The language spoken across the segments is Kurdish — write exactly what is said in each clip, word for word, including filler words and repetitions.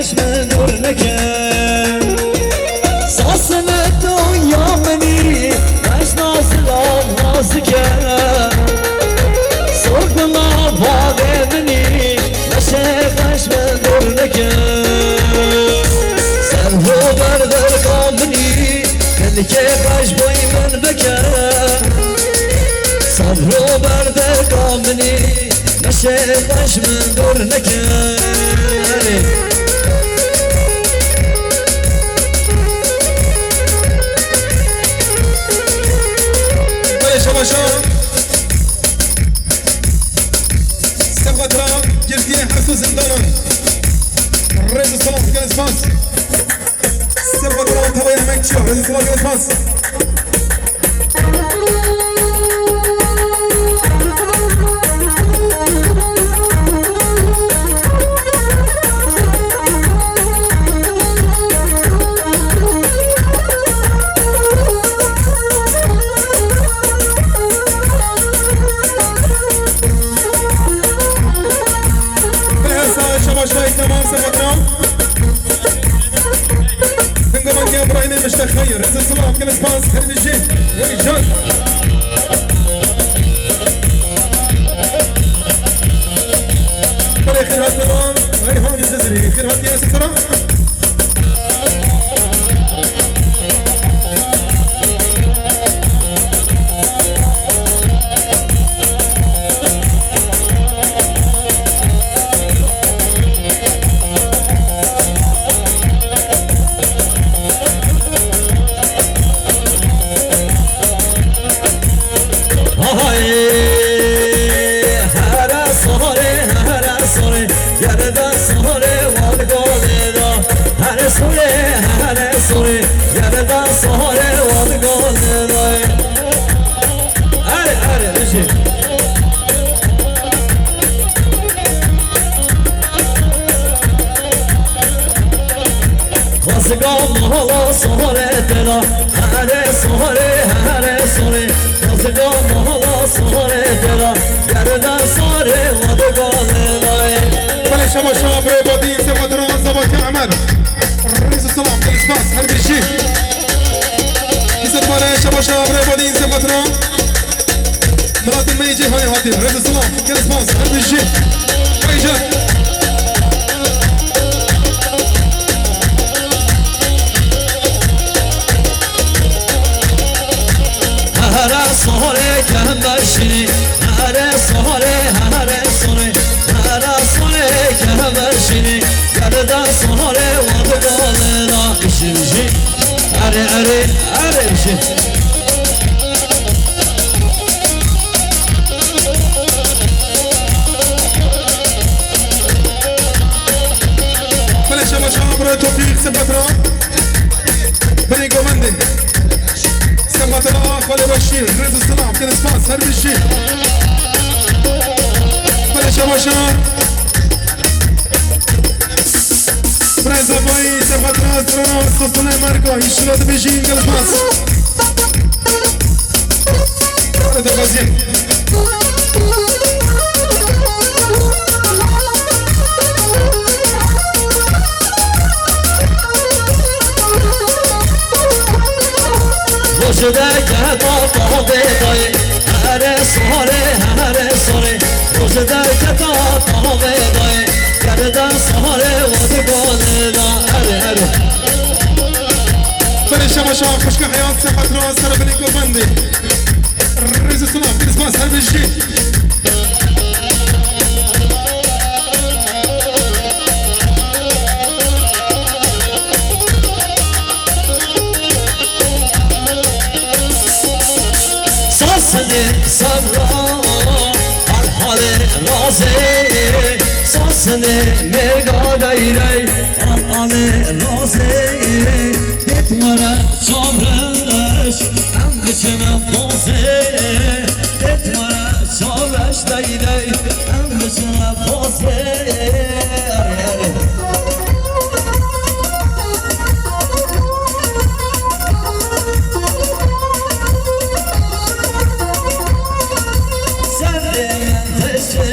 Min dûr neke. Sasine dinya minî, ez nazilam nazike. Sor bi me bavê minî, meşê xweş min dûr neke. Serho ber derka minî, dilkê xweş boy min bike. Serho ber derka minî, Neşê xweş min dûr neke. Belê şabaşa. Sefatra girtiye her su zindanan. Rêz û selam, gelin spas. Sefatra tavayê emekçiya, rêz û selam, gelin spas. Behsa şabaşayek tamam, sefatra. Bingo Menge Ibrahimê Mişte Xeyr, rêz û silav, gelek spas, her bijî, wey can. Belê xêr hatina, Reyhan Cizirî, xêr hatiye sefara. Hay, here sore, here sore, yerde sore, wan gole da. Here sore, here sore, yerde sore, wan gole da. Are, are, bijî. Xwezika mala sore tera, here sore, here sore. Xwezika mala sore tera, gerda sore wadigalelay. Belê şabaşa birê Badî, Sefatira, Zebakî Emer. Rêz û selam, gelek spas, her bijî. Îzet Mare, şabaşa birê Badî, Sefatira. Milatê me yê Ceyhanê hatî. Rêz û silav. Gelek spas. Her bijî. Vay can. Here sore kehber şînî, here sore, here sore, here sore kehber şînî, gerda sore wadigalena. Işin jî, are, are, are, işin. Belê şabaşa birê Tofîq Sefatra. Belê govendê. Sefatra xwelê weşî. Rêz û silav. Gelek spas. Her bijî. Belê şabaşa. Breza bayî, Sefatra, Strana, Sostone, Merka, îşila dibêjî, gelek spas. Hadi de gazî. Rojde keta tavê dayê, here sare, here sare. Rojde keta tavê dayê, gerda sare wadi gole da. Here, here. Belê şabaşa xwişka heyat, Sefatra, sere binê govendê. Rêz û silav, gelek spas, her bijî. Sasine sabra, al hale razê. Sasine mega dayrey, al ale razê. Dêt were çavreş, em biçime pozê. Dêt were çavreş dey dey, em biçime pozê. Serdê min tiştê,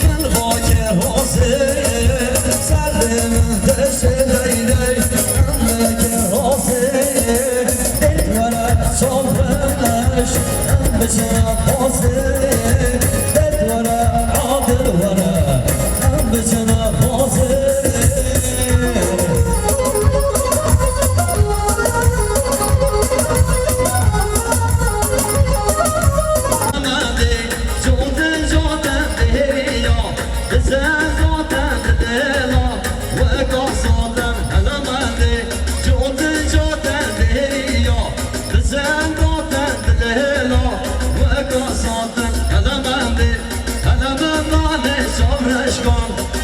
min xwe kir hozê. Serdê min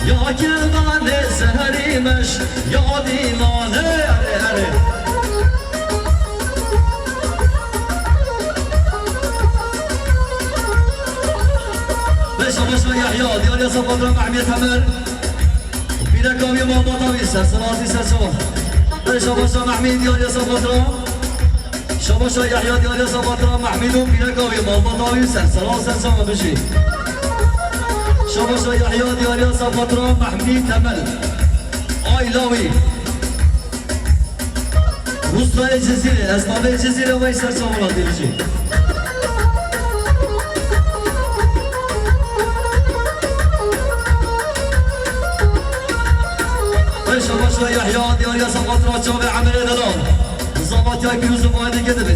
Ya kemanê serî meş, ya dîmanê erê erê. Beşa beşa Yahya, diyar yasa Badran Mehmet Emir. Pîreka wî malbata wî, serserazî sersewa. Beşa beşa Mehmet, diyar yasa Badran. Şabaşa Yahya diyariya Safatra Mehmîd û pîreka wî, malbata wî, sersera û sersema bijî. Şabaşa Yahya diyariya Safatra Mehmîd Temel. Ayla wî. Rûstayê Cizîrê, esnafê Cizîrê wey sersema wî bijî. Şabaşa Yahya diyariya Safatra çavê Emirê Delal. Zavatiyay pîroz û bayê dike dibe.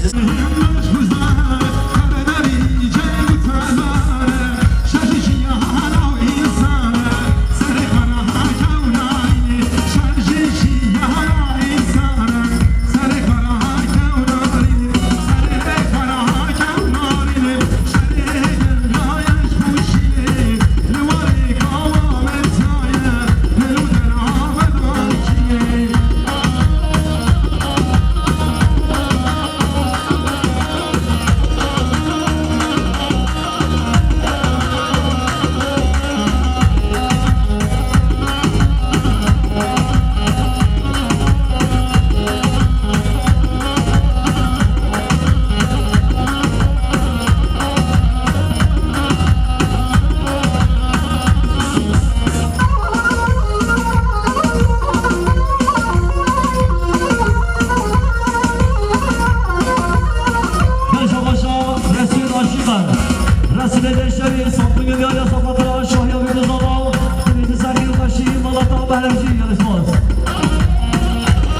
Beşa beşa Resûl Aşîqer. Resûlê Dêşevî, Samsungê diyariya Safatra, Şahiya Bîkuzava, Birinci Sergî Xweşî, Malata Behremcî, gelî spas.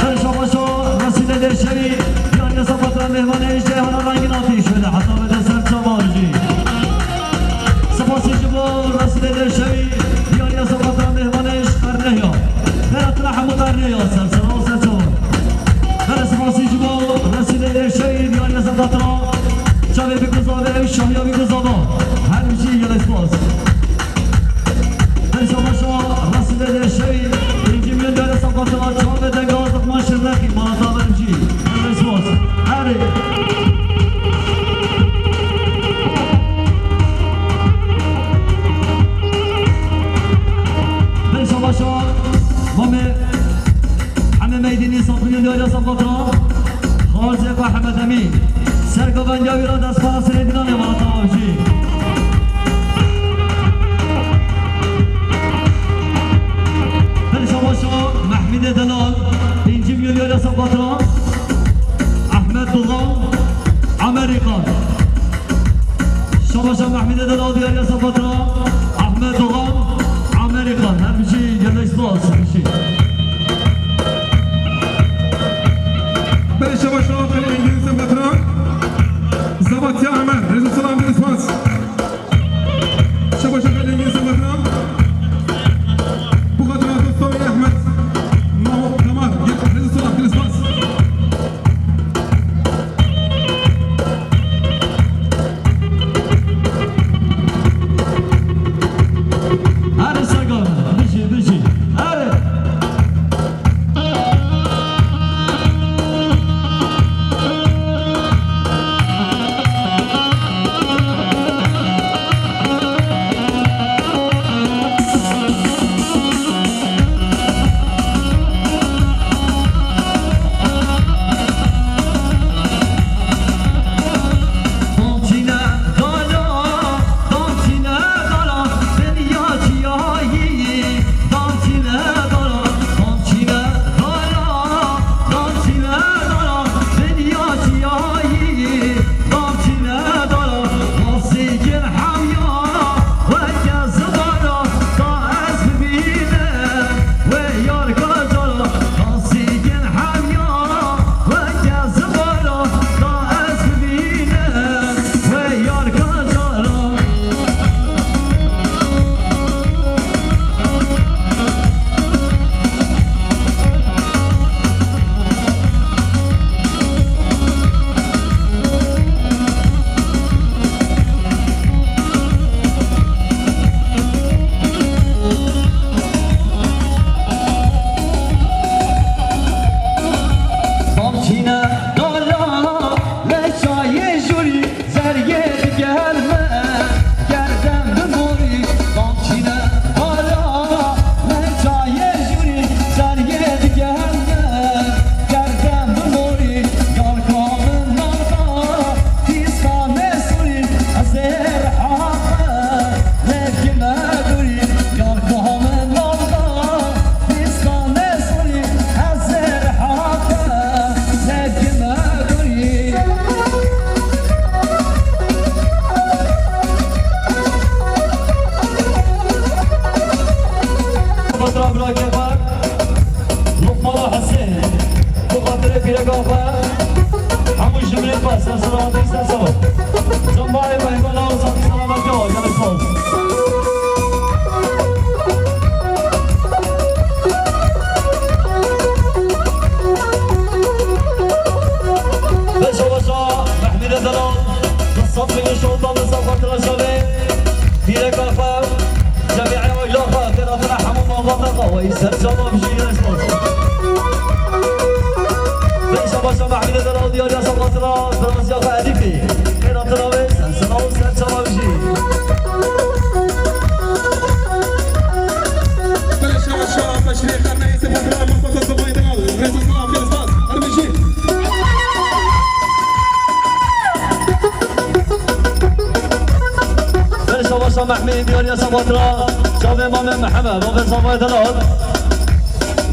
Beşa beşa Resûlê Dêşevî, diyariya Safatra, mêhmanê Ceyhana Rengîn hatî, şöyle hesabê de ser çavan jî. Spasî ji bo Resûlê Dêşevî, diyariya Safatra, mêhmanê ji Qernehya. Beratira hemû Qernehya, ser çavan, ser çavan. Her spasî ji bo Resûlê Dêşevî, diyariya Safatra, çavê Bîkuzavê, Şahiya Bîkuzava. Her bijî, gelek spas. Beşa beşa Resûlê Dêşevî, birinci milyon diyariya Safatra, çavê Dengaz Lokman Şirnexî, Malata Behremcî. Gelek spas. Erê. Beşa beşa Mamê Hemê Meydînî, Samsungê diyariya Safatra, Xarzê Hemed Emîn. Sergovendiya wî re destpêka serê dîlanê Malata Avcî. Beşa beşa Mehmîdê Delal, pêncî milyon diyariya Safatra, Ahmet Doğan, Amerikan. Şabaşa Mehmîdê Delal, diyariya Safatra, Ahmet Doğan, Amerikan. Her bijî, gelek spas, bijî. Belê şabaşa Xelîl Engin Safatra, Zavatya Emer, rêz û selam, gelek spas. Şabaşa Xelîl Engin Safatra, bu xatira dosta wî Ehmed, Mamo Kamar, rêz û selam, gelek spas. Erê Serkan, bijî, bijî. Erê. Pîreka xwe, hemû jimrê xwe, ser selametî, ser selamet. Cembayê mehmana û safî selametî, gelek spas. Beşa beşa Mehmîdê Delal, bi sed milyon şewtan li ser xatira çavê pîreka xwe, cemî eyla xwe, têra tira hemû malbata xwe, wey ser çava bijî, gelek spas. Beşa beşa Mehmîdê Delal, diyariya ser xatira biraziya xwe Elîfî, têra tira wê ser sera û ser çava bijî. Beşa beşa Beşîrê Qerneyê, Sefo Kral, Mustafa Sefo Delal, rêz û selam, gelek spas, her bijî. Ber şabaşa Mehmî, diyariya ser xatira çavê Mamê Mihemed, bavê Zavayê Delal.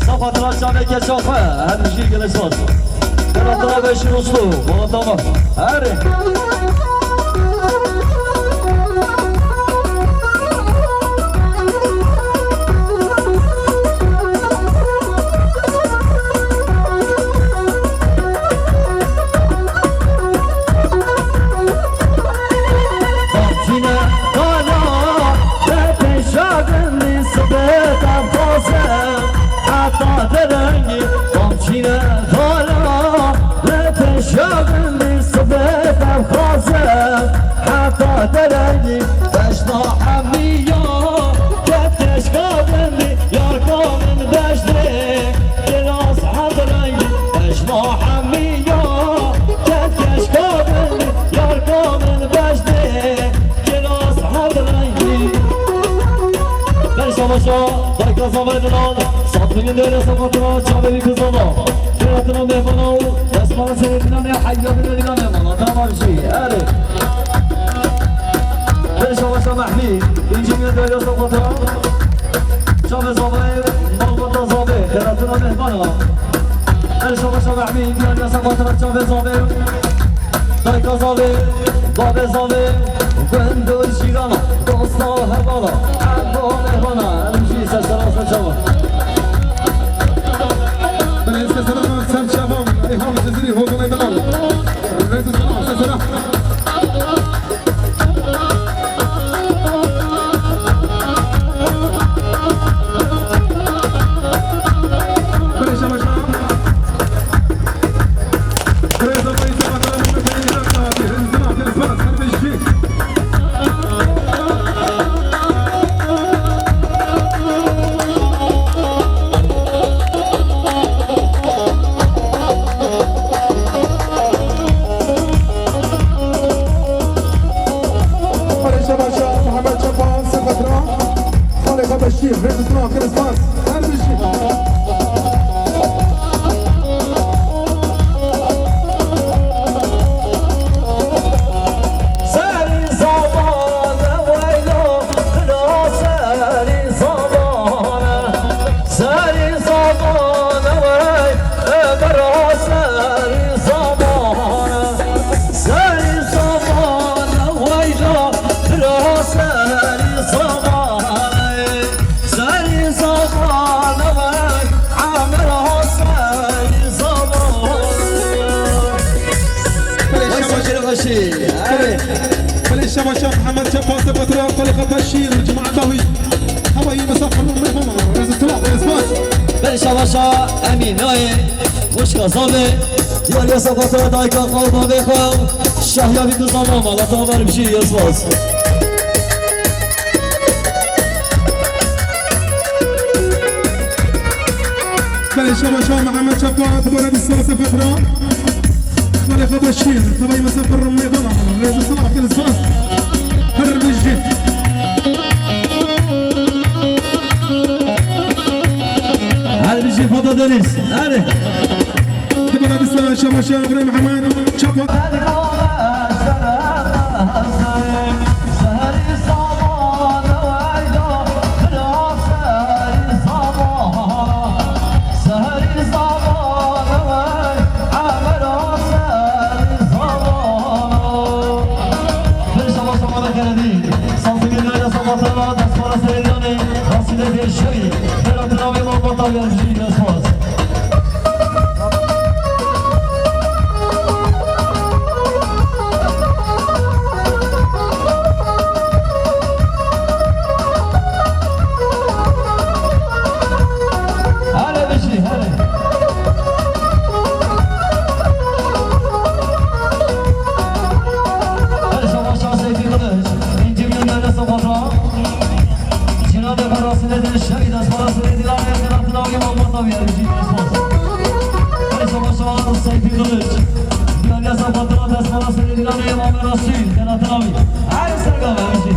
Ser xatira çavê keça xwe, her bijî, gelek spas. Gelek tira Beşîr Uslu, baba tamam. Herê. Bamçîne dala, te pêşa gundî sibê te xwaze, heta derengî. Bamçîne dala, te pêşa gundî sibê te xwaze, heta derengî. Bejna hemiya, ke teşka gundî, yarka min bejdê. Kiras hevdrengî, bejna hemiya, ket keşka bin, yarka min bejdê. Kiras hevdrengî. Beşa beşa, dayka Zavayê Delal, sat milyon dêre sefatra, çavê wî kizana. Kêratina mêvana û destmala serê dinanê, heyya bide dinanê mala, tamam jî, erê. Beşa beşa Mehmî, pêncî milyon dêre sefatra. Çavê Zavê, malbata Zavê, xêratina mêhmana. Beşa beşa Mehmî, diyariya ser xatira çavê Zavê. Dayka Zavê, bavê Zavê, gund û cîrana, dosta û hevala, hemû mêhmana, em jî ser sera ser çava. Belê ser sera ser çava, Reyhan Cizîrî, Hozanê Delal. Rêz û selam, ser sera. Xalê Şebaşa, Mihemed Çepa, Sefetra, Xalê Xwebeşîr, rêz û silav, gelek spas, her bijî. Serî zamane weylo, bila serî zamane. Serî zamane wey, e, bira serî zamane. Serî zamane wey da, bira serî zamane. Serî zamane wey, emira serî zamane. Belê Vay şebaşa. Saçını başı. Evet. Belê şebaşa Mihemed Çepa, Sefetra, Xalê Xwebeşîr, cemaeta wî. Hewayî misafir û mêhman. Rêz û silav, rêz spas. Belê şebaşa Emîn Nayê, wişka Zavê, diyariya Sefetra, dayka xwe, bavê xwe, şahiya vî ku zama mala te ber bijî, gelek spas. Belê şebaşa Mihemed Çepa, dubare bîst sal Sefetra. Belê Xwebeşîr, tevayî mesafir mêhmana. Rêz û silav, gelek spas. Her bijî. Her bijî Fata Deniz. Hadi. Dubare bîst sal şebaşa Mihemed Çepa. Seyfî Kılıç. Diyar Yasa Fatura, Desmana Seyirciler, Muammer Asil, Senatin abi. Her sergam, her şey.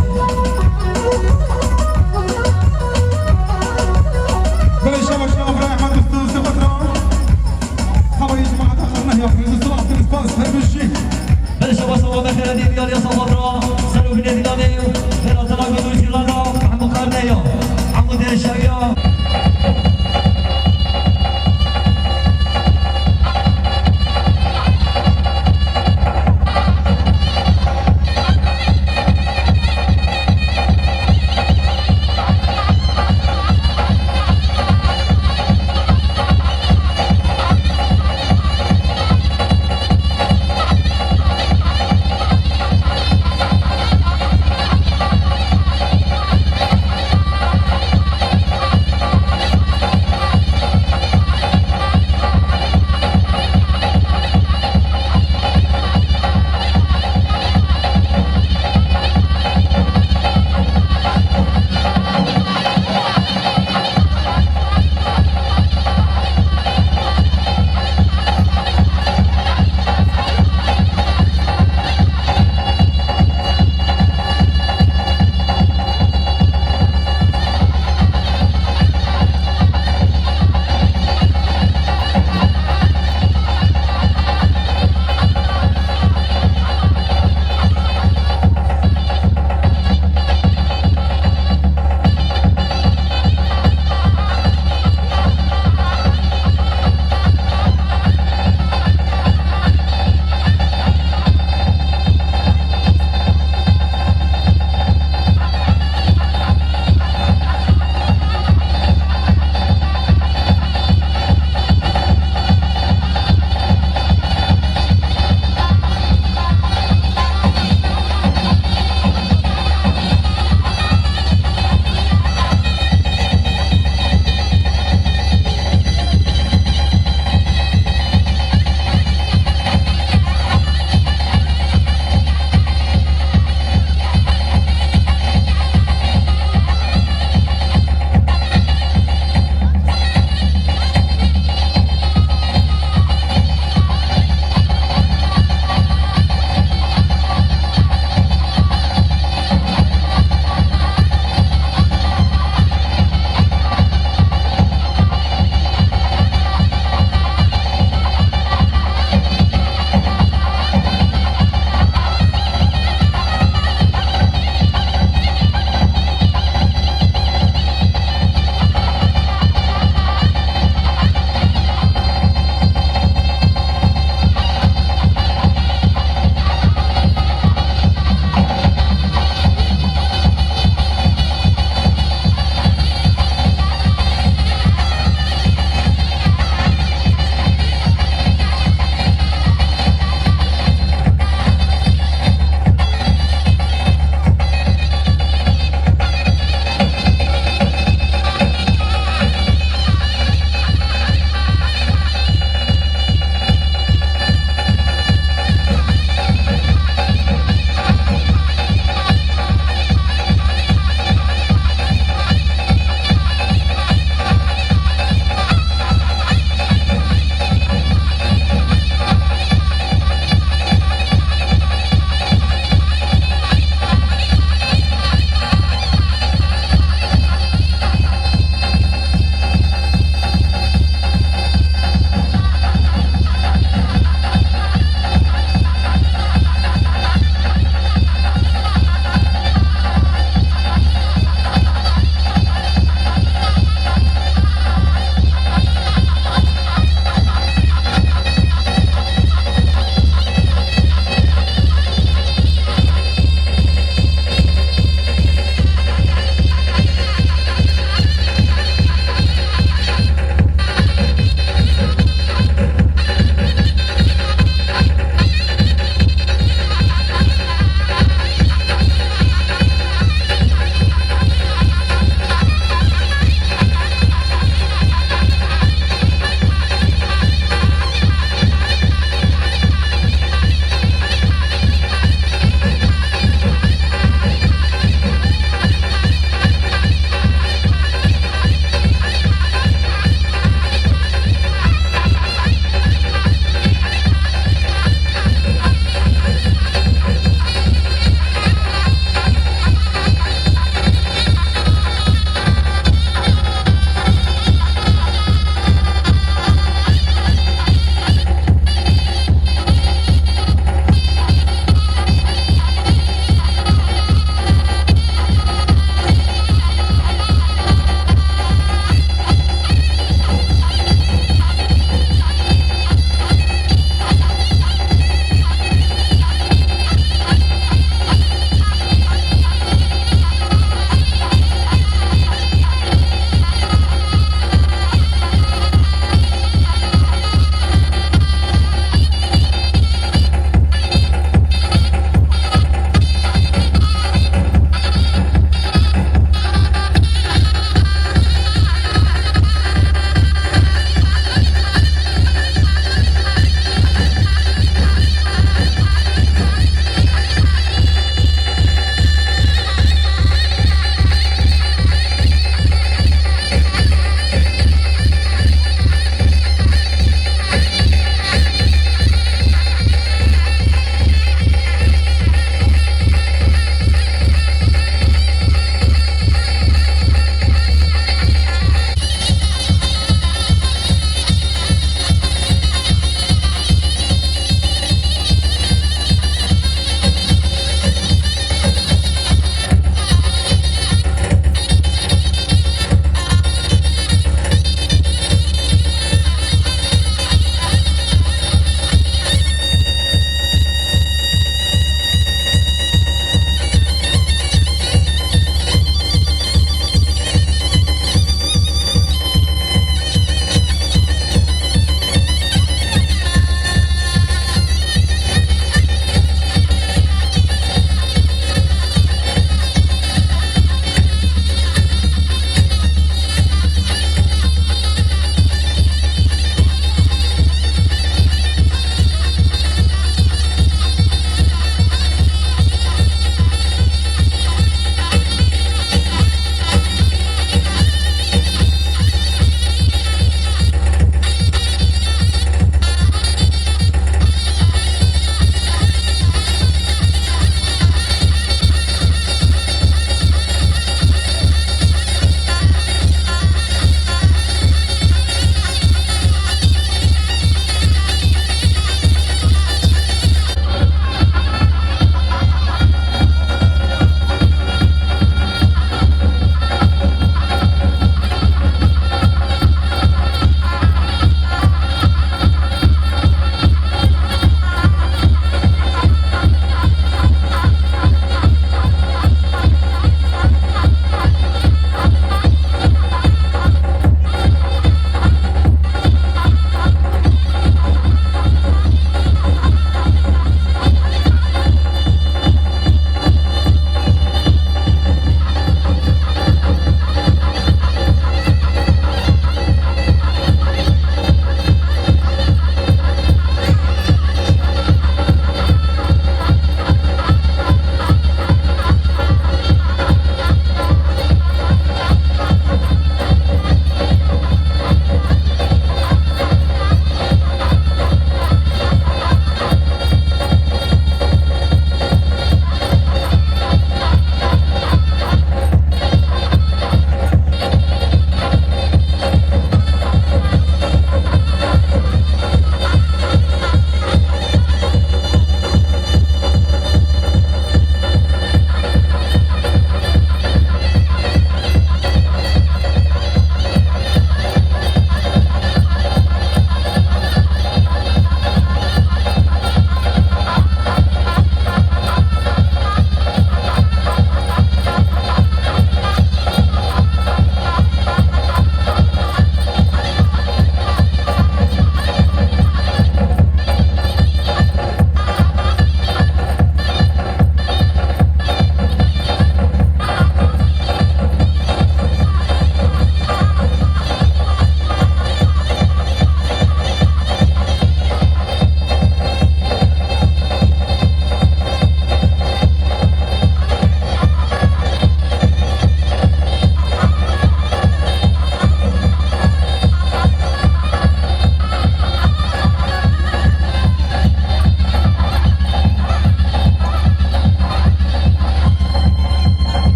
Belê şeva şeva bira Ehmed Usta Usta Fatura. Havayı cemaat akılına yapıyoruz. Usta Abdülaziz Bas, her bir şey. Belê şeva şeva bira Xêredî, Diyar Yasa Fatura. Serokê Dîlanê, Senatin abi, Duycilana, Mahmut Kardeya, Mahmut Yaşarya.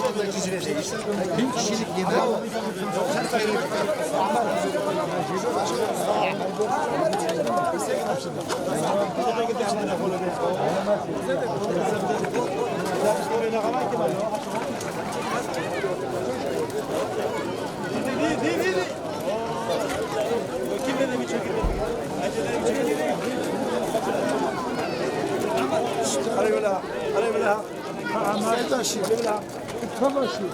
Bin kişilik yemek. Hadi böyle, hadi böyle. Seyda Şirin. Tamam, Şirin.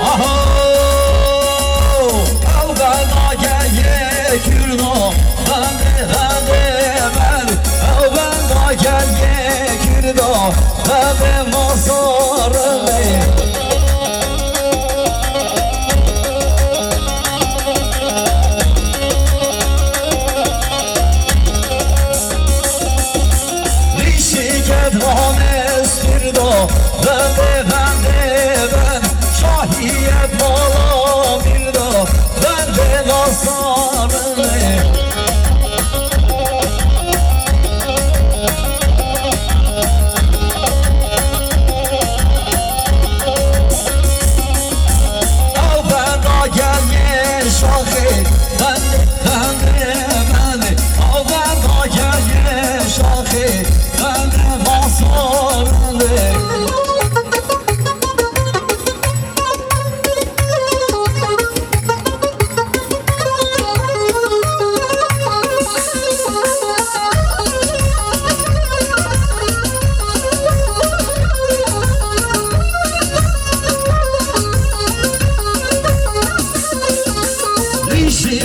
Aho! Ew benda gelê Kurdo, bendê, bendê, bendê. Ew benda gelê Kurdo, bendê, mazarê. Rîşî kedvanê Kurdo, bendê, bendê, bendê. Şahiyet mala Kurdo, bendê, mazarê. Ew benda gelê şaxê, bendê, bendê, bendê. Ew benda gelê şaxê, bendê, mazarê. Rîşî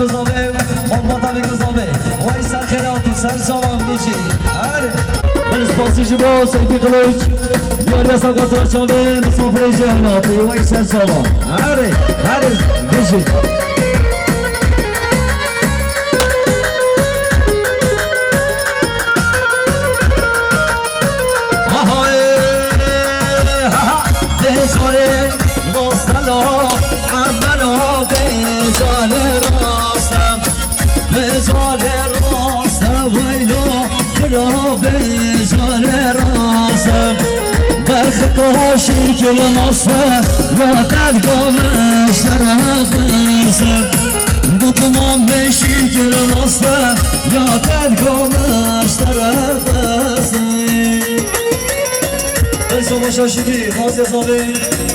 Kızabê, malbata ve kızabê. Vay ser xêr hatî, ser salam dijî. Her. Bin spasî ji bo Seyfî Kılıç. Diyar yasa katra çavê, misafirê jê hatî. Vay ser salam. Her, her, dijî. Aha, e, ha, ha, dê zorê. Dostelo, emelo, bêjane rasta. Bêjane rasta, weylo, bira bêjane rasta. Berxika şîkil nasta, ya qed gamiş terefista. Dutman bê şîkil nasta, ya qed gamiş terefista. Ey savaşa şikî, xazê zavê,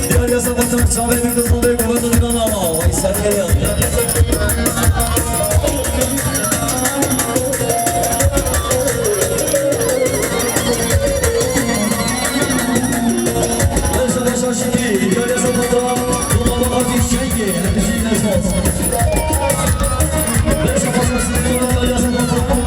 diyar yasa vatan, çavê min kızavê, kuvvet û dinana, vay serkeriya. Ey savaşa şikî, diyar yasa vatan, dinana, vay şengê, hepsi nesas. Ey savaşa şikî, diyar yasa vatan,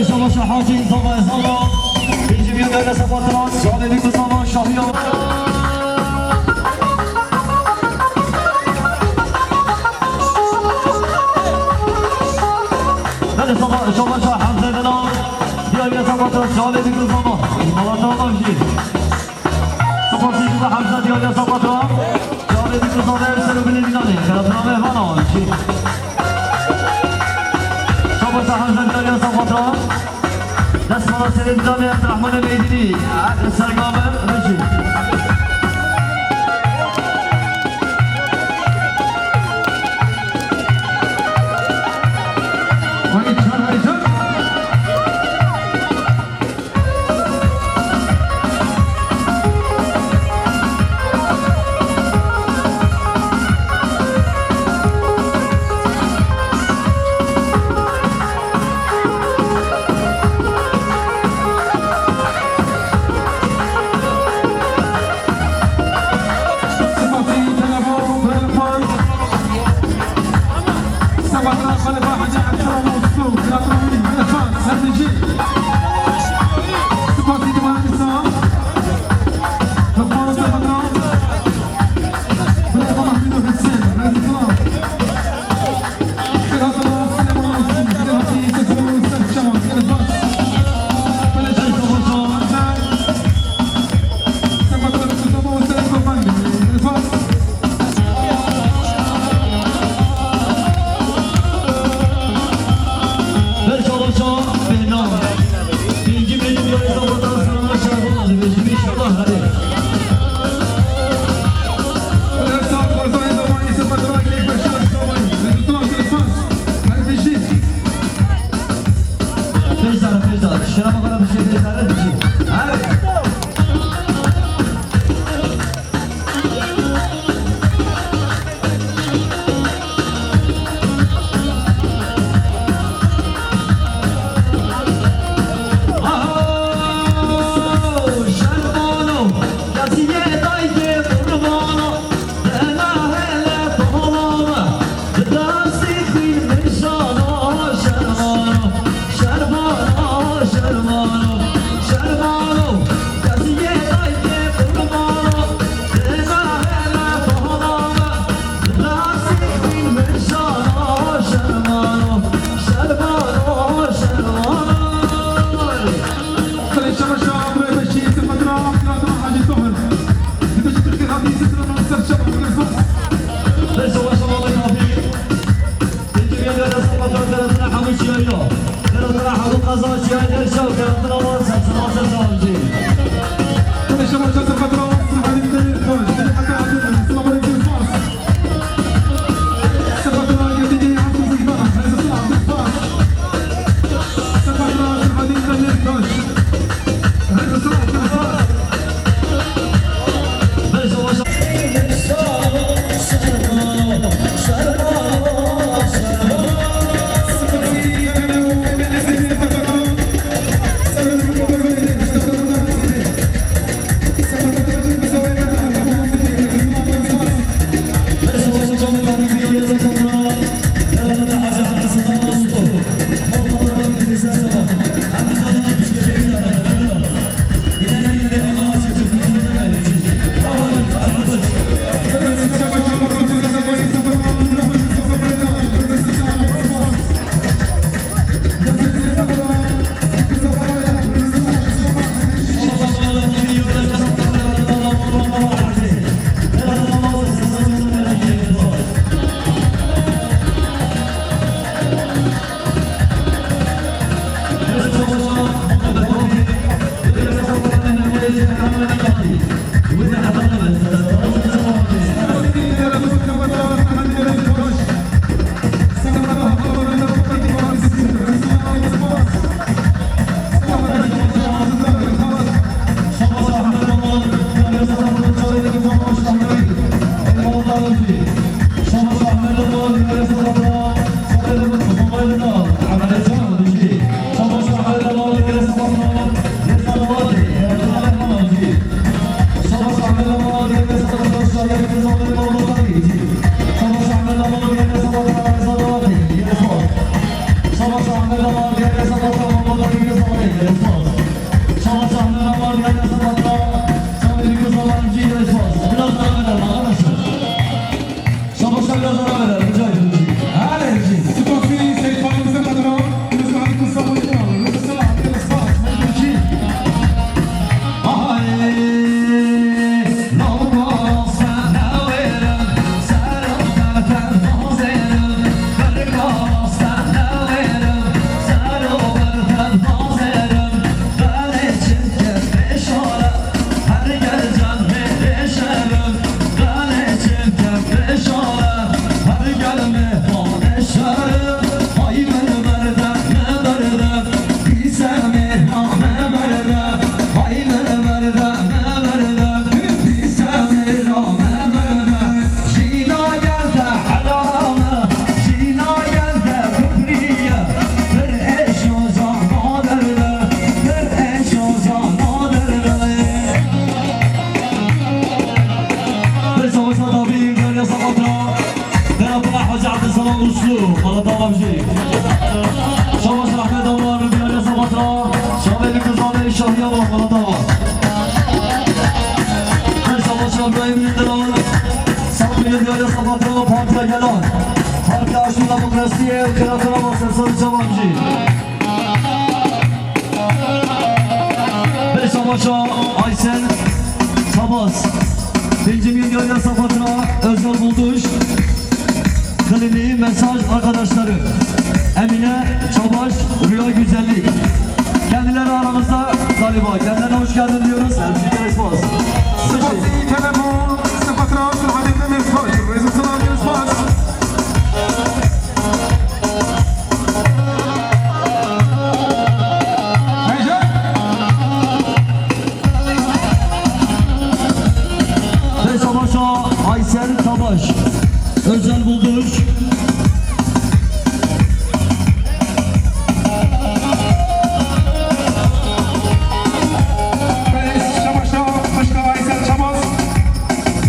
Şabaşa Hacî, zava zava. Birinci bir devre sapatran, Şabelik Mustafa Şahiyan. Hadi Şabaşa Hamza Dela. Diğer bir sapatran, Şabelik Mustafa. Malata Avcı. Spasî ji bo Hemza diyariya Sapato. Çavê dî ku zave ser û binê dînanê. Xelatname vana jî. Sapato Hemza diyariya Sapato. Dest mala serê dînanê Abdurrahmanê Meydînî. Hadi sergame, rejî. Wayî çar, wayî çar. Şabaşlar biraz ara verelim, rica ediyorum. Hadi. Spasî Seyîd Faîz Qedra, Rêzdar Kusa Wîna, Rêzdar Kusa Wîna. Savaşa tabî, Derya Sabatra. Derya Pınar Hacı Abdülselam Uslu, Malatya Avcı. Savaş Ahmet Damar, Derya Sabatra. Şameli Kızane, Şahiye Bak, Malatya Bak. Savaş Ahmet Damar. Samsun Derya Sabatra, Parti Gelen. Parti Aşkı Demokrasi, Kıratına Bak, Savaş Avcı. Beş Savaşa Aysel Çabas. Birinci milyon yasa fatura, özel buluş. Kliniği mesaj arkadaşları. Emine Çabaş, Rüya Güzellik. Kendileri aramızda galiba. Kendilerine hoş geldin diyoruz. Elbise Resmaz. Spasî Telefon, Sefatra, Selahattin Demirtaş, Rêzdar Kusa Wîna. Beş Savaşa Aysel Tabaş. Özel buluş. Beş Savaşa Aysel Çabas.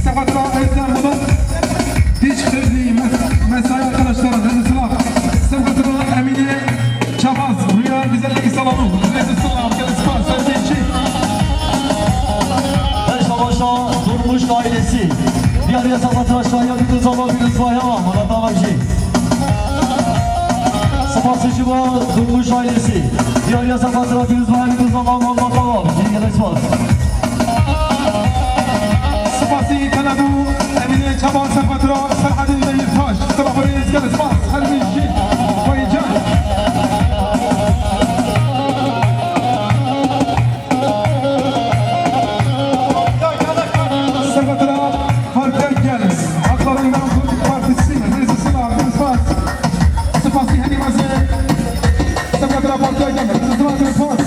Sefatra Özlem Bulut. Diş Kırklı mes-, mesai arkadaşları, Rıdvan Sıla. Sefatra Emine Çapaz, Rüya Güzellik Salonu. Rıdvan Sıla, Rıdvan Sıla, Sevgi Çift. Beş Savaşa Durmuş ailesi. Diğer yasa fatura şahı bir kız ama bir kız var ama bana tamam şey. Spas ji bo Durmuş ailesi. Diğer yasa fatura bir kız var bir kız ama bana tamam. Şimdi gerek var. Spasî Tele Emînê Çaban Sefetra, Serhedîn Demîrtaş, Seba Birêz, gelek spas, her bijî, xweycan. Sefetra, Partiya Gel, Hakların Demokratik Partisi, Rêzî Silah, gelek spas. Spasî herî mezin. Sefetra Partiya Gel, Rêzî Silah, gelek spas.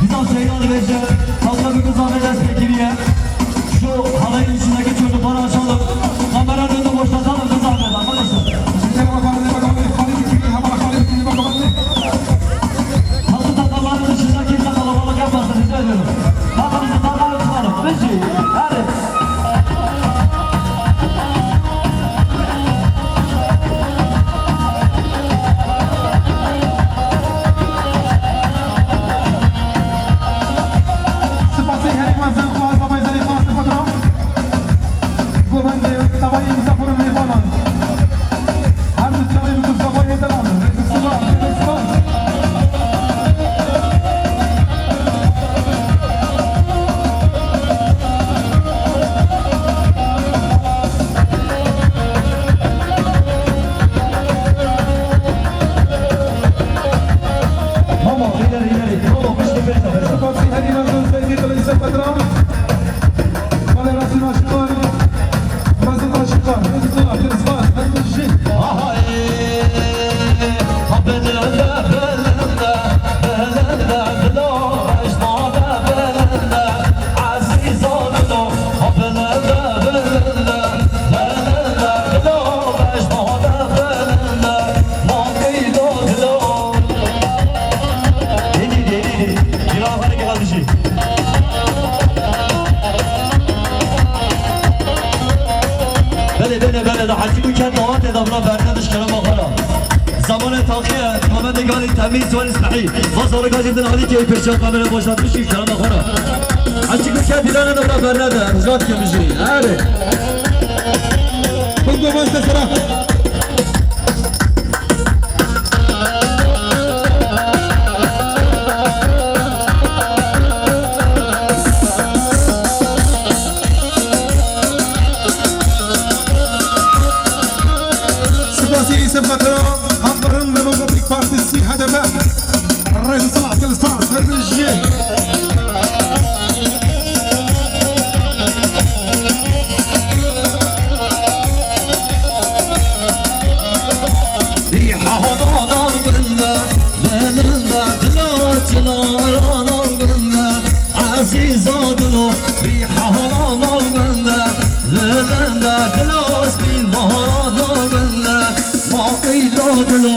Dizan Seyran Recep, Fatma Gülüzar ve Destekleriye. Şu halayın içindeki çocukları açalım. Kameranın önünü boşaltalım, bir zahmet arkadaşlar. Hazır takımların dışında kimse kalabalık yapmasın, rica ediyorum. Takımımızı, takımı tutalım. Bizi, hadi. Spasî herî mezin, xwaz, babay Zelî, xwaz, Sefetra. Govendê tevayî misafirin mêvanan. Her du çavê bi Mustafa Yêdelan. Rêzî Silah, rêzî spas. Mama, ileri, ileri. Mama, piştî pêşe, pêşe. Spasî herî mezin Seydî Qilî Sefetra. Belê, Rasim Aşiqan, Rasim Aşiqan, Rêzî Silah, gelek spas, her bijî. Belê, belê, belê, da hesî ku kend dawa tê da bira berne diş kerema xwe ra. Zamanê taxiye, kamendê galî temîz, zwanî sehî. Va zarika jî din alî kê pêşiya kamera boşaltmiş kî kerema xwe ra. Hesî ku kend dîlane da bira berne de, rica dikim bijî. Erê. Bingo beste sera. Spasî Îsef Xatira, Hakların Demokratik Partisi, H D P. Rêzî Silah, gelek spas, her bijî. Rîhana navginde, dilinde, dilo çinarana navginde, ezîza dilo, rîhana navginde, dilinde, dilo spîn bahara navginde, ma qîla dilo,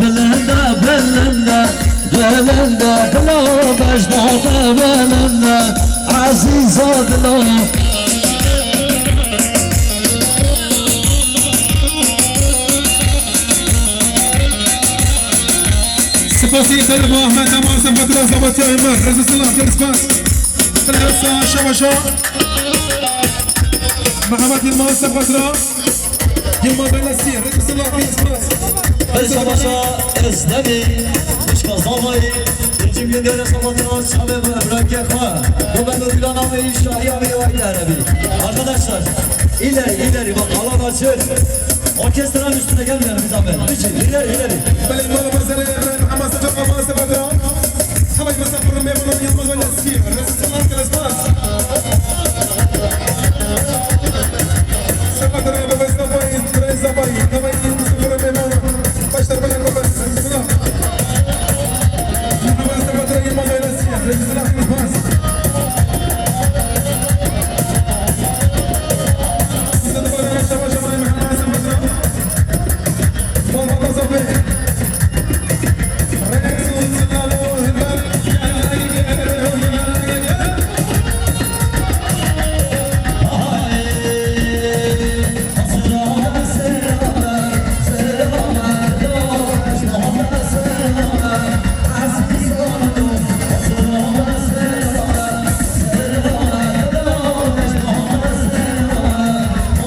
bilinde, bilinde, bilinde, dilo bejna te bilinde, ezîza dilo. Spasî Îtalya bo Ahmet Aman Sefatra Zabatiya Ömer. Rêzî Silah, gelek spas. Rêzî Silah, şabaşa. Mehmet Yilmaz Sefatra. Yilmaz Belesi. Rêzî Silah, gelek spas. Rêzî Silah, Şabaşa Ezdemî. Bişka Zavayî. Birinci gün devre Sefatra çavê bi evrakê xwe. Bu ben de Gülhan abi, Şahi abi, Yavayî Erebi. Arkadaşlar, ileri, ileri, bak, alan açık. Orkestranın üstüne gelmeyelim bir zahmet. Lütfen, ileri, ileri. Belê, mala mezele, Ebrahim Hamas, Hamas, Hamas. Havay masa, Kurun Memnun, Yılmaz Öyle, Sir. Resmen, Resmen.